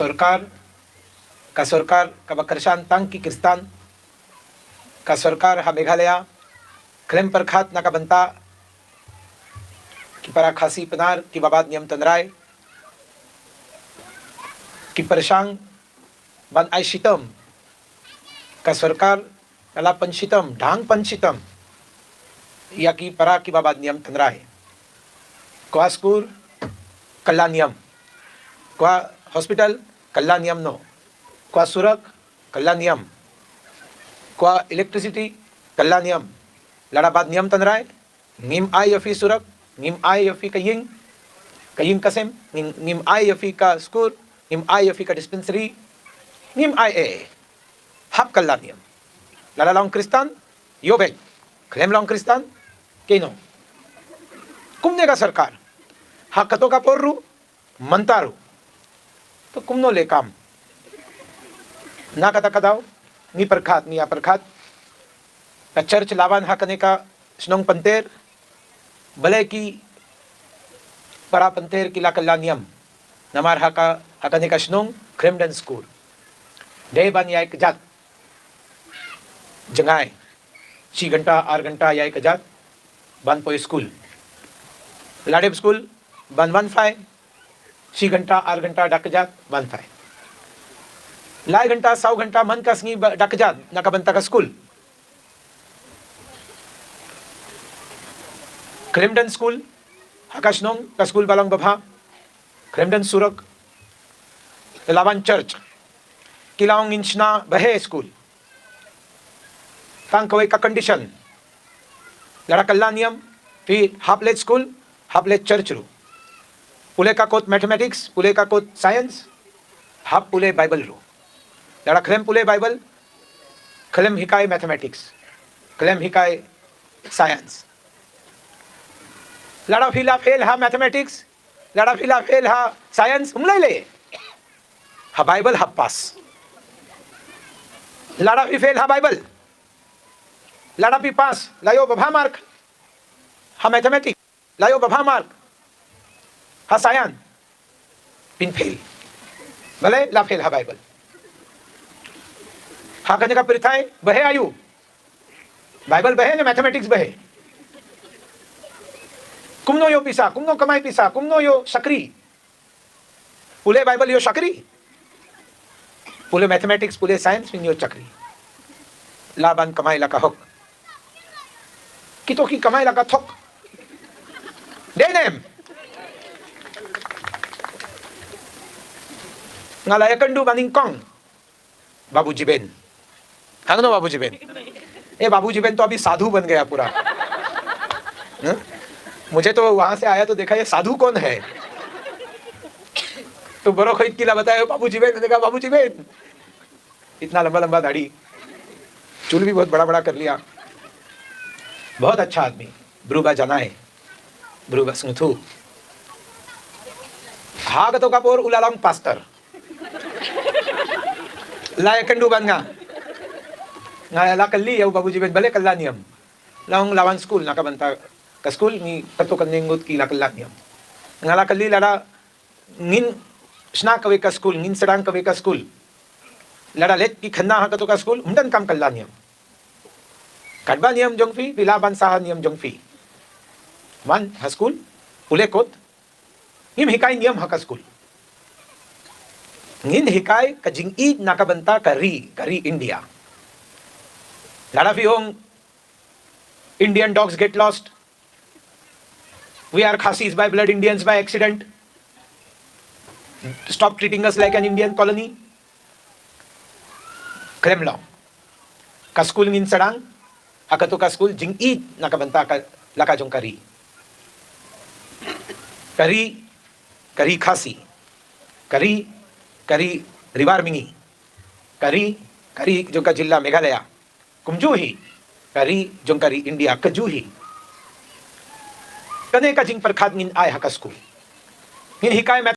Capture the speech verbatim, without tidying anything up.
Sorkar, ka sorkar kaba kyrshan tang ki Khristan, ka sorkar ha Meghalaya, khlem pyrkhat na ka bynta ki para Khasi Pnar kiba bad niam tynrai, ki pyrshang ban ai shitom, ka sorkar ka la pynshitom, dang pynshitom ïa ki para kiba bad niam tynrai. Kwah skur, kylla niam. Kwah hospital, kylla niam noh. Kwah surok, kylla niam. Kwah electricity, kylla niam. Lada bad niam tynrai, ngim ai ïa phi surok, ngim ai ïa phi ka ïing, ka ïing ka sem, ngim, ngim ai ïa phi ka skur, ngim ai ïa phi ka dispensary, ngim ai eh. Hap kylla niam. Lada long Khristan, ïoh beit. Khlem long Khristan, kynnoh. Kumne ka sorkar. Ha kato ka por ruh, mynta ruh. To kumno leh kam. Na kata ka daw, ngi pyrkhat, ngi ïa pyrkhat. Ka church la wan ha kane ka shnong Pynter, balei ki para Pynter ki la kylla niam. Namar ha ka, ha kane ka shnong, khlem don skur. Dei ban ïai kjat jngai. Shi ghanta, ar ghanta ïai kjat, ban poi skul. La dep skul, ban wan phai. Shi ghanta, ar ghanta da kjat, ban phai. Lai ghanta, saw ghanta man ka sngi ba da kjat, na ka bynta ka skul. Khlem don skul, ha ka shnong, ka skul ba long babha. Khlem don surok, la wan church. Ki la ong ngin shna bahe skul. Tang kawei ka condition. Lada kylla niam, phi hap leit skul, hap leit church ruh. Pule ka kot mathematics, pule ka kot science, hap pule Bible ruh. Lada khlem pule Bible, khlem hikai mathematics, khlem hikai science. Lada phi la fail ha mathematics, lada phi la fail ha science, um lei lei. Ha Bible hap pass. Lada phi fail ha Bible, lada phi pass, la ïoh babha mark ha mathematics, la ïoh babha mark ha science, phin fail. Balei, la fail ha Bible. Ha kane ka pyrthei, bahe aiu? Bible bahe ne mathematics bahe? Kumno ïoh pisa, kumno kamai pisa, kumno ïoh shakri? Pule Bible ïoh shakri. Pule mathematics, pule science, phin ïoh shakri. La ban kamai la ka hok. Kito ki kamai la ka thok. Dei ne em? Nga la ïakynduh banyngkong. बाबू जीबेन। हाँ ना बाबू जीबेन? ये बाबू जीबेन तो अभी साधु बन गया पूरा। हाँ? मुझे तो वहां से आया तो देखा ये साधु कौन है? तो बड़ो खरीद किला बताया बाबू जीबेन, मैंने कहा बाबू जीबेन। इतना लंबा लंबा दाढ़ी, चूल भी बहुत बड़ा बड़ा कर लिया। बहुत अच्छा आदमी। Bru ba janai, bru ba sngewthuh. Ha kato ka por u la long pastor. La ïakynduh bad nga. Nga la kylli ïa u babu jiben balei kylla niam. La ong la wan skul na ka bynta ka skul ngi katto katne ngut ki la kylla niam. Nga la kylli lada ngin shna kawei ka skul, ngin sdang kawei ka skul, lada leit ki khynnah ha kato ka skul, ym donkam kylla niam. Katba niam jong phi, phi lah ban sah ha niam jong phi. Wan ha skul, pule kot, ngim hikai niam ha ka skul. Ngin hikai ka jingïeit na ka bynta ka ri, ka ri India. Lada phi ong, Indian dogs get lost. We are Khasis by blood, Indians by accident. Stop treating us like an Indian colony. Khlem long. Ka skul ngin sdang, ha kato ka skul jingïeit na ka bynta ka laka jong ka ri. Ka ri, ka ri Khasi. Ka ri, ka ri Ri War Mihngi. Ka ri, ka ri jong ka jylla Meghalaya. Kumjuh hi, ka ri jong ka ri India, kajuh hi. Kane ka jingpyrkhat ngin ai ha ka skul. Ngin hikai